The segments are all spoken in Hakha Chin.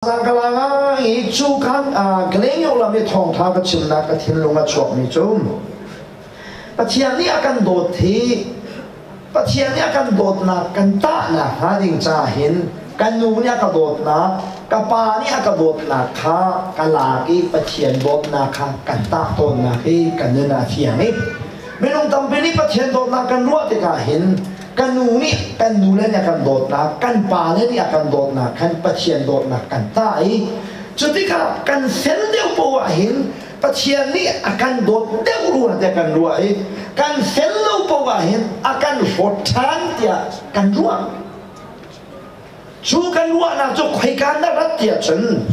Zangkala i cu khan Glenyo lam i thawngṭha ka chimnak ka thinlung a chuakmi cu Pathian nih a kan dawt hi Pathian nih a kan dawtnak kan tahnak hnga ding ca hin ka nu nih a ka dawtnak ka pa nih a ka dawtnak kha ka lak i Pathian dawtnak kha kan tah tawnnak hi ka nun ah a fiang i minung tampi nih Pathian dawtnak kan ruah tikah hin Ka nu nih kan nule nih a kan dawtnak, kan pale nih a kan dawtnak khan Pathian dawtnak kan tah i cutikah kan fel deuh poah hin Pathian nih a kan dawt deuh rua tiah kan ruah i kan fel lo poah hin a kan hlawt ṭhan tiah kan ruah. Cu kan ruahnak cu khoika na rat tiah cun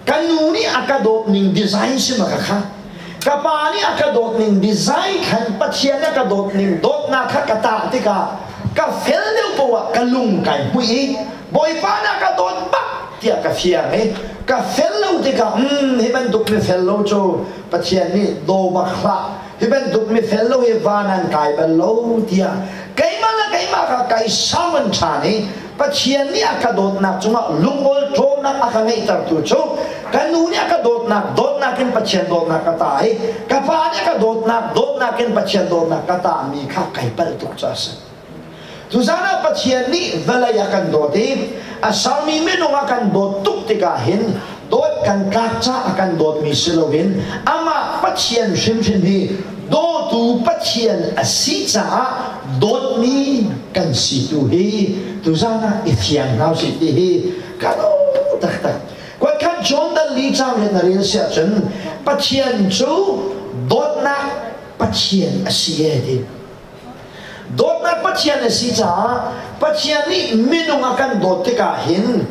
ka nu nih a ka dawt ning design si ma ka kha ka pa nih a ka dawt ning design khan Pathian a ka dawt ning dawtnak kha ka tah tikah ka fel deuh poah ka lung kai hmuih i Bawipa na ka dawt bak tiah ka fiang i ka fel lo tikah hi bantuk mi fel lo cu Pathian nih daw bak hlah hi bantuk mi fel lo hi van an kai bal lo tiah keimah le keimah kha kai saman ṭhan i Pathian nih a ka dawtnak cungah lungawl ṭawmnak a ka ngeihtertu cu ka nu nih a ka dawtnak dawtnak in Pathian dawtnak ka ta i ka pa nih a ka dawtnak dawtnak in Pathian dawtnak ka tami kha kai palh tuk ca a si. Tuzan ah Pathian nih vawlei a kan dawt i a sermi minung a kan dawt tuk tikah hin dawt kan tlak ca a kan dawtmi si loin amah Pathian hrimhrim hi dawtu Pathian a si caah dawtmi kan si tu hi tuzan ah i fiang hna usih ti hi ka lawm taktak. Kuatkhat John dal li caang in na rel si ahcun Pathian cu dawtnak Pathian a si e ti. Dawtnak Pathian a si caah Pathian nih minung a kan dawt tikah hin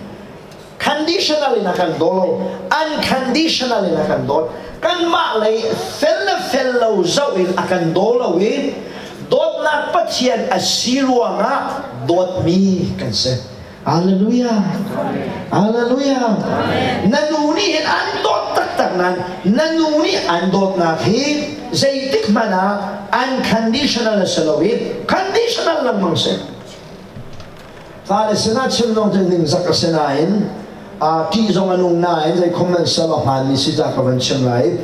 conditional in a kan daw lo unconditional in a kan dawt kanmah lei fel le fel lo zoh in a kan daw lo i dawtnak Pathian a si ruangah dawtmi kan si Hallelujah Hallelujah na nu nih hin an dawt taktak nain na nu nih an dawtnak hi zeitik hmanh ah unconditional a si lo i conditional lengmang si Fale sinah chim zong cu ningzak a si nain ṭih zong a nung nain zei khom nan sal a hmaanmi si ca ka van chim lai.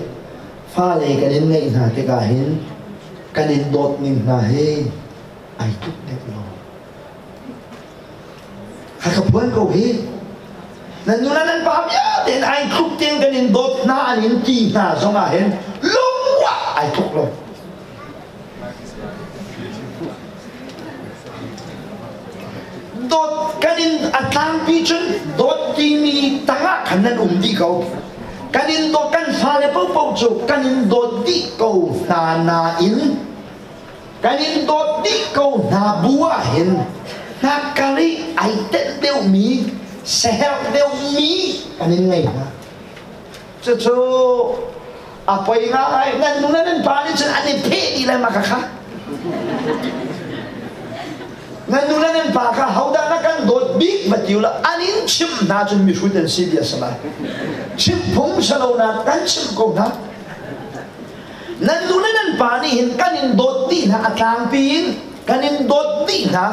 Fale kan in ngeih hna tikah hin kan in dawt ning hna hi ai tluk deuh lo. Ka ka phuan ko hi. Nan nu le nan pa vialte in ai tluk tein kan in dawt hna an in ti hna zong ah hin lungruah ai tluk lo. Dawt kan in a tlangpi cun dawt timi tangah khan nan um dih ko. Kan in dawt kan fale paohpaoh cu kan in dawt dih ko hna nain kan in dawt dih ko hna bu ah hin hnakkar i ai tenh deuhmi saherh deuhmi kan in ngei hna. Cucu a poi ngai nan nu le nan pa nih cun an i pheh dih lai ma kha kha nan nu le nan pa kha hodah na kan dawt bik va ti ula an in chimh hna cun mihrut an si bia si lai chimh phung si lo na kan chimh ko hna nan nu le nan pa nih hin kan in dawt dih hna a tlangpi in kan in dawt dih hna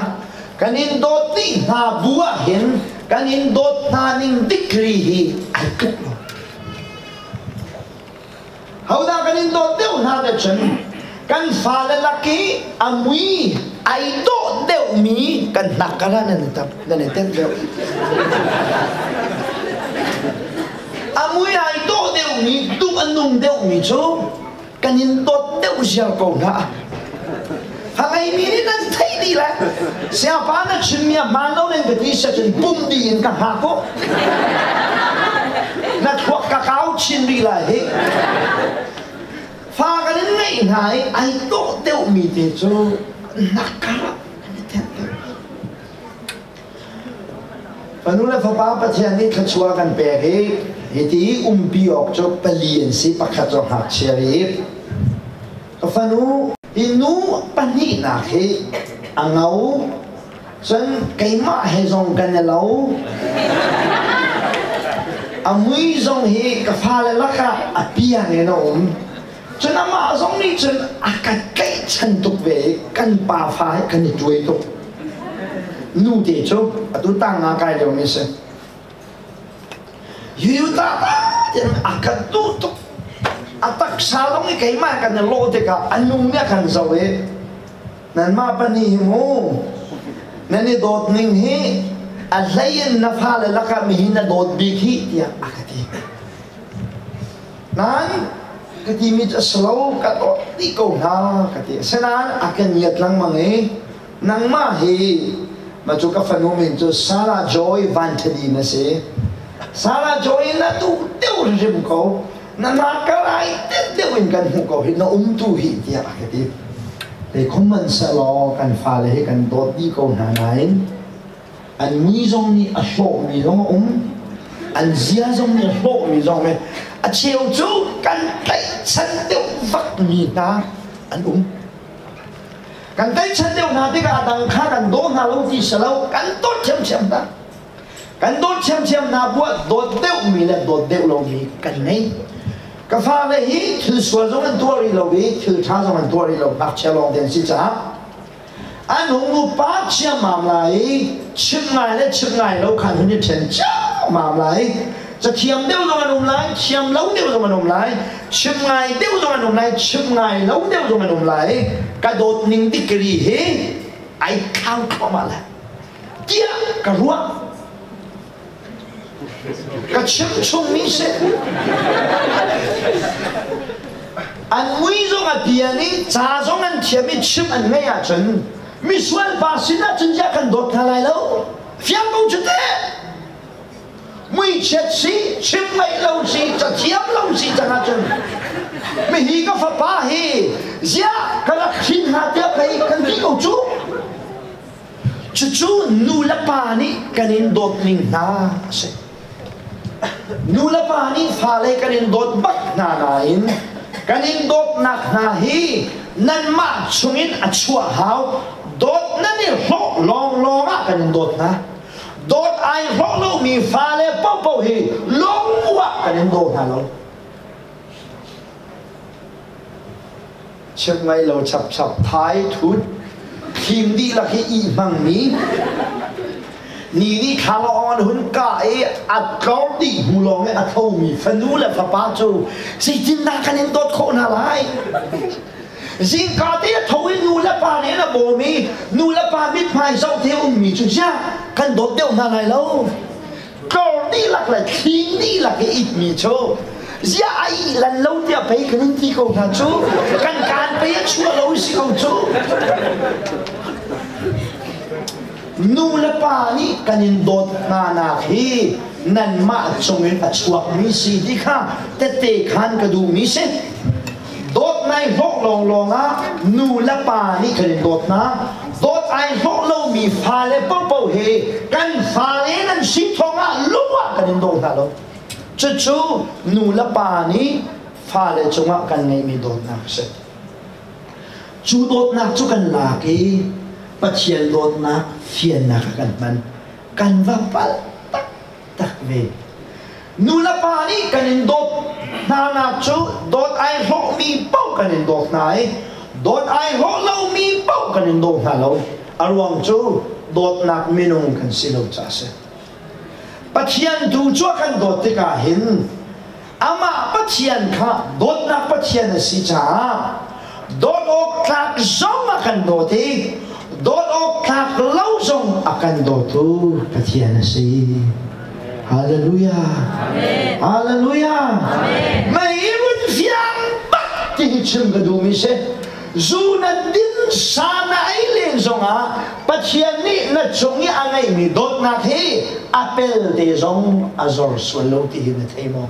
kan in dawt dih hna bu ah hin kan in dawt hna ning dikri hi ai tluk lo hodah kan in dawt deuh hna te cun kan fale lak i a mui ai dawh deuhmi kan hnak kala nan i tam nan i tem deuh a mui ai dawh deuhmi duh a nung deuhmi cu kan in dawt deuh ziar ko hna Hangeimi nih nan theih dih lai siapa na chimmi a hmaan lo nen ka ti sia cun pum dih in ka hngak ko na thluak ka kau chin rih lai hi fa kan in ngeih hna i ai dawh deuhmi te cu na kar an i thenh deuh Fanu le fapa Pathian nih thluachuah kan pek i hiti umpi awk cu pali an si pakhat cu ngakchia i ka fanu hi nu pahnihnak hi a ngo cun keimah he zong kan i lo a mui zong hi ka fale lakah a piang in a um cun amah zong nih cun a ka tlaihchan tuk ve i kan pa fa he kan i tuai tuk Nu te cu atu tang nga kai liomi si. Yu ta ta tiang a kan duh tuk. A taksa zong i keimah kan i lawh tikah a nu nih a kan zoh i nanmah pahnih hi mu nan i dawt ning hi a hlei in na fale lakah mihi na dawt bik hi tiah a ka ti. Nain ka timi cu a si lo ka dawt dih ko hna ka ti. Asinain a ka ngiat lengmang i nangmah hi mah cu ka fanu min cu Sarah Joy Van Thadi na si. Sarah Joy na duh deuh hrim ko. Na nakalai deuh in kan hmuh ko hi na umtu hi tiah a ka ti. Te khum man sehlaw kan fale hi kan dawt dih ko hna nain an mui zong nih a hlawhmi zong a um an zia zong nih a hlawhmi zong a a cheu cu kan tlaihchan deuh vakmi hna an um. Kan tlaihchan deuh hna tikah a dang kha kan daw hna lo ti si lo, kan dawt ṭhiamṭhiam hna. Kan dawt ṭhiamṭhiam hna buah dawt deuhmi le dawt deuh lomi kan ngei. Ka fale hi thil sual zong an tuah rih lo i thil ṭha zong an tuah rih lo, ngakchia lawng te an si caah an hung upa ciammam lai i chim ngai le chim ngai lo khan hun i ṭhen ciammam lai. Cathiam deuh zong an um lai, thiam lo deuh zong an um lai, chim ngai deuh zong an um lai, chim ngai lo deuh zong an um lai. Ka dawt ning degree hi ai thlau thluahmah lai tiah ka ruah. Ka chim chungmi si. An mui zong a pian i ca zong an thiam i chim an ngeih ahcun misual pa sin ahcun ziah kan dawt hna lai lo. Fiang ko cu teh. Muichiat si, chim ngaih lo si, cathiam lo si cang ahcun mihi ka fapa hi ziah ka rak hrin hnga tiah pei kan ti ko cu. Cucu nu le pa nih kan in dawt ning hna a si. Nu le pa nih fale kan in dawt bak hna nain kan in dawtnak hna hi nanmah chungin a chuah hau. Dawt nan i hlawh lawnglawng ah kan in dawt hna. Dawt ai hlawh lomi fale paohpaoh hi lung ah kan in daw hna lo. Chim ngai lo chapchap thai thut thim dihlak hi i hmangmi ni nih thla lawng an hun kah i a tlor dih hnu lawng i a thomi fanu le fapa cu zeitindah kan in dawt khawh hna lai? Zingka te a tho i nu le pa nih an a bawm i nu le pa mithmai zoh te ummi cu ziah kan dawt deuh hna lai lo. Tlor dihlak le thling dihlak i itmi cu ziah a ih lan lo tiah pei kan in ti ko hna cu kan kaan pei a chuah lo si ko cu. Nu le pa nih kan in dawt hna nak hi nanmah cungin a chuakmi si ti kha tette khan ka duhmi si. Dawt nai hlawh lawnglawng ah nu le pa nih kan in dawt hna. Dawt ai hlawh lomi fale paohpaoh hi kan fale nan si thawng ah lung ah kan in daw hna lo. Cucu nu le pa nih fale cungah kan ngeihmi dawtnak a si. Cu dawtnak cu kan lak i Pathian dawtnak fiannak ah kan hman. Kan va palh taktak ve. Nu le pa nih kan in dawt hnanak cu dawt ai hlawhmi paoh kan in dawt hna i dawt ai hlawh lomi paoh kan in daw hna lo. A ruang cu dawtnak minung kan si lo caah a si. Pathian tu cu a kan dawt tikah hin amah Pathian kha dawtnak Pathian a si caah dawt awk tlak zong a kan dawt i dawt awk tlak lo zong a kan dawtu Pathian a si. Hallelujah. Amen. Hallelujah. Amen. Mei run fiang bak ti hi chim ka duhmi si. Zu na din sa na ei len zongah Pathian nih na cung i a ngeihmi dawtnak hi a pelte zong a zor sual lo ti hi na thei maw?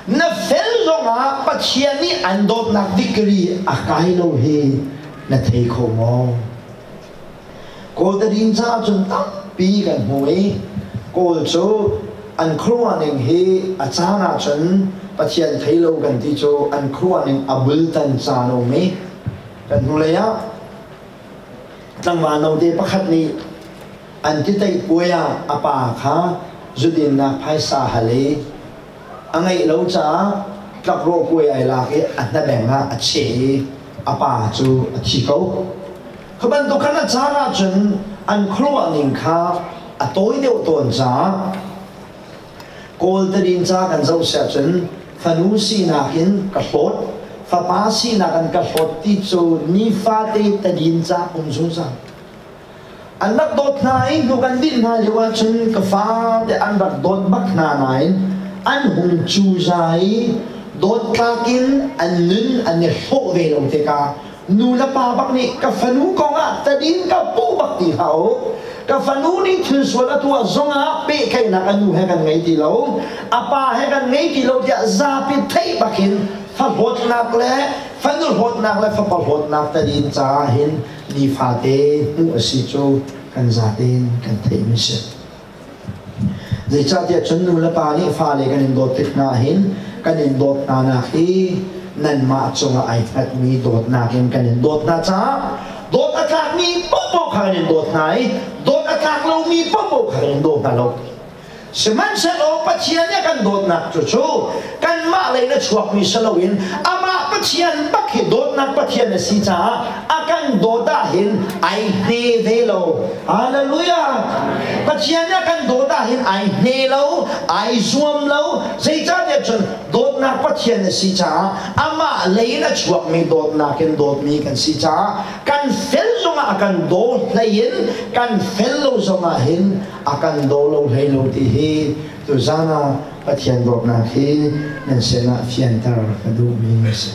Na fel zongah Pathian nih an dawtnak degree a kai lo hi na thei kho maw? Kawl tadin caah cun tampi kan hmu i Kawl cu an khuaruah ning hi a caan ahcun Pathian thei lo kan ti cu an khuaruah ning a bultan caan a um i kan hnulei ah tlangval note pakhat nih an titeih puai ah a pa kha zudinnak phaisa hal i a ngeih lo caah tlakrawh kuai ai lak i a hnabeng ah a cheh i a pa cu a thi ko. Kha bantuk khan a caan ahcun an khuaruah ning kha a tawi deuh tawn caah. Kawl tadinca kan zoh siah cun fanu sinak in ka hlawt, fapa sinak in ka hlawt ti cu nifate tadinca um zungzal. An rak dawt hna i hnu kan dinh hna lio ahcun ka fate an rak dawt bak hna nain an hung cuza i dawt tlak in an nun an i hlawh ve lo tikah nu le pa bak nih ka fanu kong ah tadin ka puh bak ti hlah u. Ka fanu nih thil sual a tuah zongah pehtlaihnak a nu he kan ngei ti lo, a pa he kan ngei ti lo tiah zapi theih bakin fa hlawtnak le fanu hlawtnak le fapa hlawtnak tadin caah hin nifate hmuh a si cu kan zatein kan theihmi si. Zeicahtiah cun nu le pa nih fale kan in dawt tik hna hin kan in dawt hna nak hi nanmah cungah ai hngatmi dawtnak in kan in dawt hna caah dawt a tlakmi paohpaoh kha kan in dawt hna i dawt a tlak lomi paohpaoh kha kan in daw hna lo. Sihmanhsehlaw Pathian nih a kan dawtnak cu cu kanmah lei in a chuakmi si loin amah Pathian bak hi dawtnak Pathian a si caah a kan dawt ahhin ai hne ve lo. Hallelujah! Pathian nih a kan dawt ahhin ai hne lo, ai zuam lo. Zeicahtiah cun dawtnak Pathian a si caah amah lei in a chuakmi dawtnak in dawtmi kan si caah kan fel zongah a kan daw hlei in kan fel lo zongah hin a kan daw lo hlei lo ti hi tuzan ah Pathian dawtnak hi nan sinah fianter ka duhmi a si.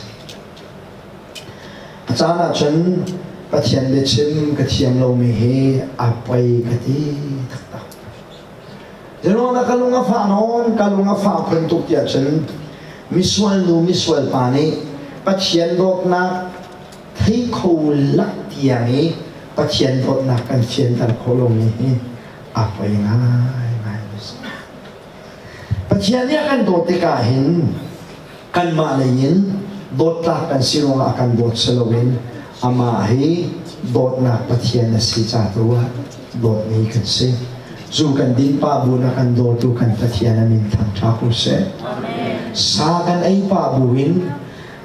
A caan ahcun Pathian biachim ka thiam lomi hi a poi ka ti taktak. Zeruang dah ka lung a fah nawn, ka lung a fah khun tuk tiah cun misual nu misual pa nih Pathian dawtnak thei kho lak tiang i Pathian dawtnak kan fianter khawh lomi hi a poi ngaingai a si. Pathian nih a kan dawt tikah hin kanmah lei in dawttlak kan si ruangah a kan dawt si loin amah hi dawtnak Pathian a si ca tu ah dawtmi kan si. Zu kan din pah bu na kan dawtu kan Pathian a min thangṭha ko seh. Sa kan ei pah bu in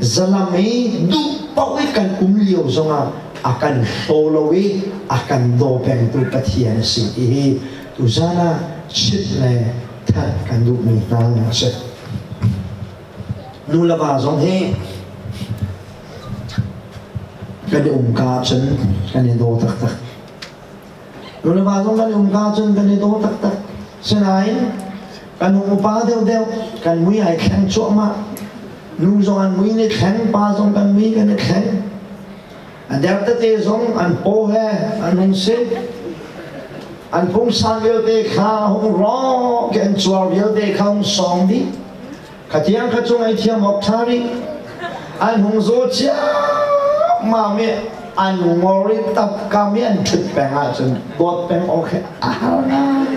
Zalam i duh paoh i kan um lio zongah a kan hlaw lo i a kan daw pengtu Pathian a si ti hi tuzan ah chimh le thanh kan duhmi hna a si. Nu le va zong hi kan i um ka ahcun kan i daw taktak. Nu le va zong kan i um ka ahcun kan i daw taktak. Sinain kan hung upa deuhdeuh, kan mui ai thleng cuahmah. Nu zong an mui ni thleng, pa zong kan mui kan i thleng. A der tete zong an paw he an hung si. An pungsan vialte kha hung rawk i an cuar vialte kha hung sawng dih. Khatiang kha cu ngaihthiam awk ṭha rih. An hung zaw ciammam i an ngor i tapkam i an ṭhut peng ahcun dawt peng awk hi a har ngai.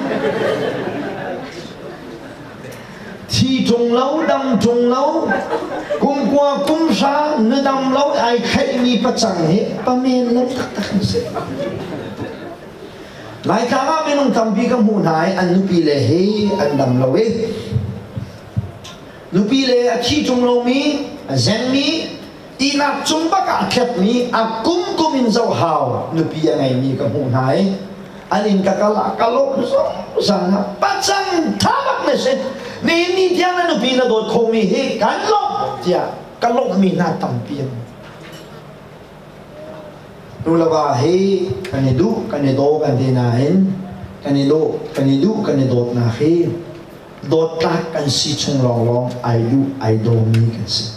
Thi ṭung lo, dam ṭung lo, kum kua kum hra na dam lo ai khaihmi pacang hi pamen lo taktak an si. Laitlang ah minung tampi ka hmuh hna i an nupi le hi an dam lo i nupi le a thi ṭung lomi, a zengmi, ihnak cung bak ah a tlepmi, a kumkum in zoh hau nupi a ngeimi ka hmuh hna i an inn ka kal ah ka lawmh zungzal ah pacang ṭha bak na si. Nihin ni tiang na nupi na dawt khomi hi kan lawmh tiah ka lawmhmi hna tampi an Nu le va hi kan i duh, kan i daw kan ti nain kan i dawh, kan i duh, kan i dawtnak hi dawttlak kan si chung lawnglawng ai duh, ai dawmi kan si.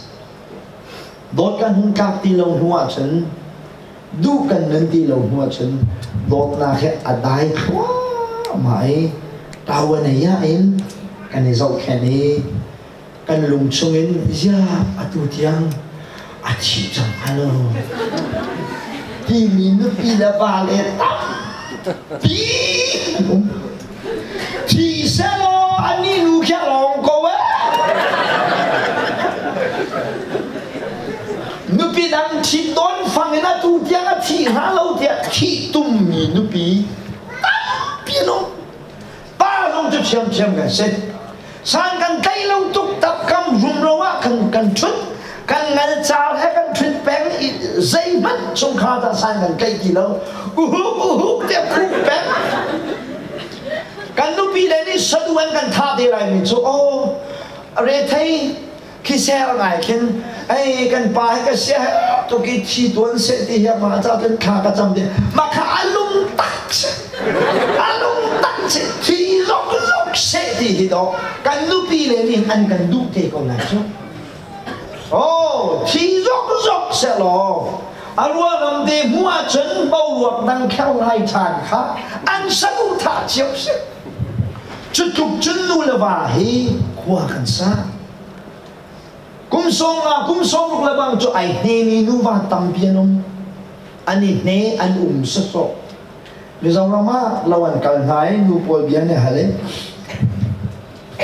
Dawt kan hung tlak ti lo hnu ahcun, duh kan nun ti lo hnu ahcun dawtnak hi a dai thluahmah i tawan ei ah in kan i zohkhenh i kan lung chungin ziah atu tiang a thi cang hnga lo timi nupi le va le tampi an um. Thi selaw anih nu khi a lawng ko eh. Nupi dang ṭhit tawn fang in atu tiang a thi hnga lo tiah thih tummi nupi tampi an um. Pa zong cu ṭhiamṭhiam kan si. San kan tlaih lo tuk tak kam rum lo ah kan kan ṭhut kan ngal car he kan ṭhut peng i zeihmanh chungkhar dah san kan tlaih ti lo uhuk uhuk tiah khuh peng. Kan nupi le nih sadu an kan thah te lai mi cu aw rethei khiser ngai khin ei kan pa hi ka sia tuk i thi tuan seh ti hi mah ca cun thla ka cam ti mah kha a lung tak si a lung tak si thi zok zok seh ti hi dawh kan nupi le nih an kan duh te ko lai cu. Oh, thi zokzok sehlaw a ruaram te hmu ahcun boruak dang kher lai ṭhan kha an saduhthah cio si. Cu tluk cun nu le va hi khua kan sa. Kum 50, kum 60 le bang cu ai hnemi nuva tampi an um. An i hne an um sawsawh. Mizoram ah lo an kal hna i nu pawl bia an i hal i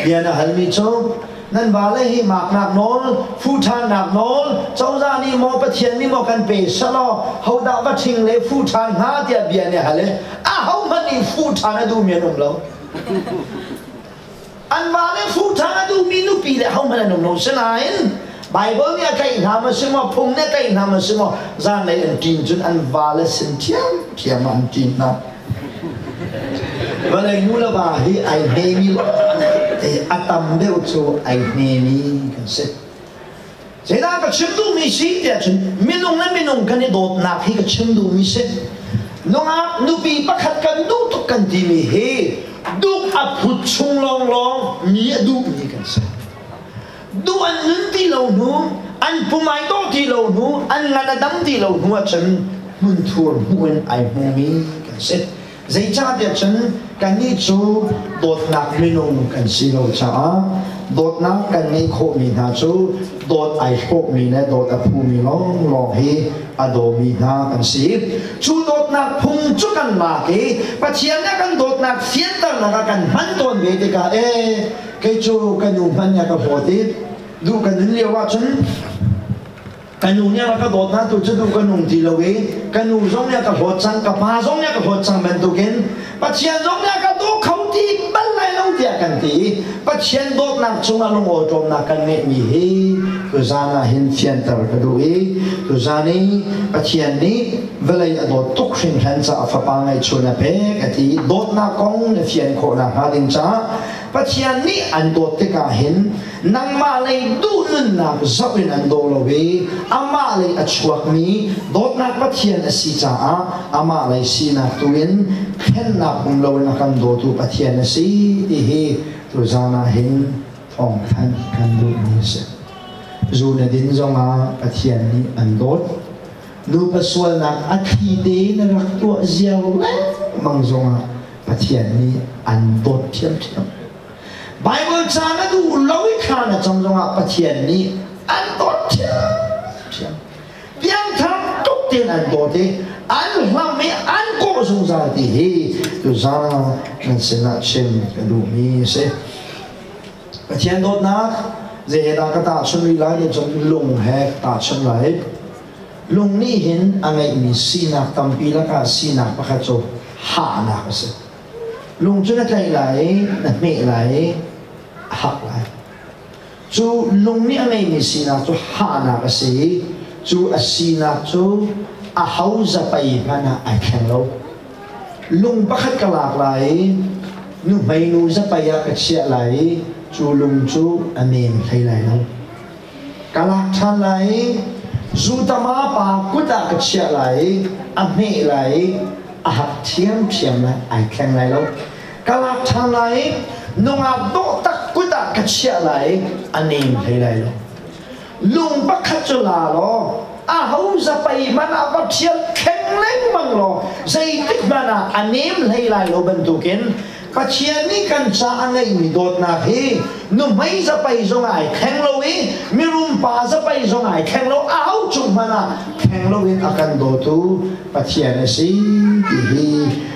Bia na halmi cu nan vale hi maknak nawl, fuh ṭhannak nawl, cozah nih maw Pathian nih maw kan pe selaw hodah va ṭhing le fuh ṭhan hnga tiah bia nih hal i ahohmanh nih fuh ṭhan a duhmi an um lo. An vale fuh ṭhan a duhmi nupi le ahohmanh an um lo. Sinain Baibal nih a tlaih hna maw si maw, phung nih a tlaih hna maw si maw, zanlei an ṭin cun an vale sin ṭhiamṭhiam ah an ṭin hna. Vawlei nu le va hi ai hnemi a tam deuh cu ai hnemi kan si. Zeidah ka chim duhmi si tiah cun minung le minung kan i dawtnak hi ka chim duhmi si. Nungak nupi pakhat kan duh tuk kan timi hi duh a phut chung lawnglawng mi a duhmi kan si. Duh an nun ti lo hnu, an pum ai dawh ti lo hnu, an ngan a dam ti lo hnu ahcun hmunthur hmuh in ai hmumi kan si. Zeicahtiah cun kannih cu dawtnak minung kan si lo caah dawtnak kan ngeih khawhmi hna cu dawt ai hlawhmi le dawt a phumi lawnglawng hi a dawmi hna kan si. Cu dawtnak phung cu kan lak i Pathian nih a kan dawtnak fianternak ah kan hman tawn ve tikah ee kei cu ka nu hmanh nih a ka hlawt i duh ka nun lio ahcun ka nu nih a ka dawt na tu cu duh ka nung ti lo i ka nu zong nih a ka hlawt cang, ka pa zong nih a ka hlawt cang bantukin Pathian zong nih a ka daw kho ti bal lai lo tiah kan ti i Pathian dawtnak cungah lungawṭawmnak kan ngeihmi hi tuzaan ah hin fianter ka duh i tuzaan i Pathian nih vawlei a dawt tuk hringhran caah fapa ngeihchun a pek a ti i dawtnak kong na fian khawh nakhnga ding caah Pathian nih an dawt tikah hin nangmah lei duh nunnak zoh in an daw lo i amah lei a chuakmi dawtnak Pathian a si caah amah lei sinak tu in thlennak um loin a kan dawtu Pathian a si ti hi tuzaan ah hin thawngthanh kan duhmi a si. Zu na din zongah Pathian nih an dawt. Nupa sualnak a thli tein na rak tuah ziar lengmang zongah Pathian nih an dawt ṭhiamṭhiam. Baibal ca na duh lo i thla na cam zongah Pathian nih an dawt ṭhiamṭhiam. Piangthar tuk tein an dawt i an hlam i an kawh zungzal ti hi tuzaan nan sinah chim ka duhmi a si. Pathian dawtnak zei he dah ka tahchunh rih lai ti cun lung he ka tahchunh lai. Lung nih hin a ngeihmi sinak tampi lakah sinak pakhat cu hahnak a si. Lung cu na tlaih lai i na hmeh lai i a hak lai. Cu lung nih a ngeihmi sinak cu hahnak a si i cu a sinak cu a ho zapei hmanh ah ai thleng lo. Lung pakhat ka lak lai i nuhmeinu zapei ah ka chiah lai i cu lung cu a nem hlei lai lo. Ka lak ṭhan lai i zutama pa kut ah ka chiah lai i a hmeh lai i a hak ṭhiamṭhiam lai, ai thleng lai lo. Ka lak ṭhan lai i nungak dawh tak kut ah ka chiah lai i a nem hlei lai lo. Lung pakhat cu la law aho zapei hmanh ah va ṭhial thleng lengmang law zeitik hmanh ah a nem hlei lai lo bantukin Pathian nih kan ca a ngeihmi dawtnak hi nuhmei zapei zong ai thleng lo i mirum pa zapei zong ai thleng lo, aho cung hmanh ah thleng loin a kan dawtu Pathian a si ti hi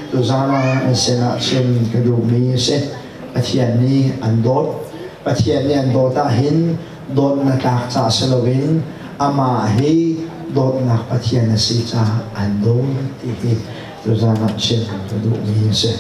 tuzaan ah an sinah chim ka duhmi a si. Pathian nih an dawt. Pathian nih an dawt ahhin dawtnak tlak ca si loin amah hi dawtnak Pathian a si caah an dawt ti hi tuzaan ah chim ka duhmi a si.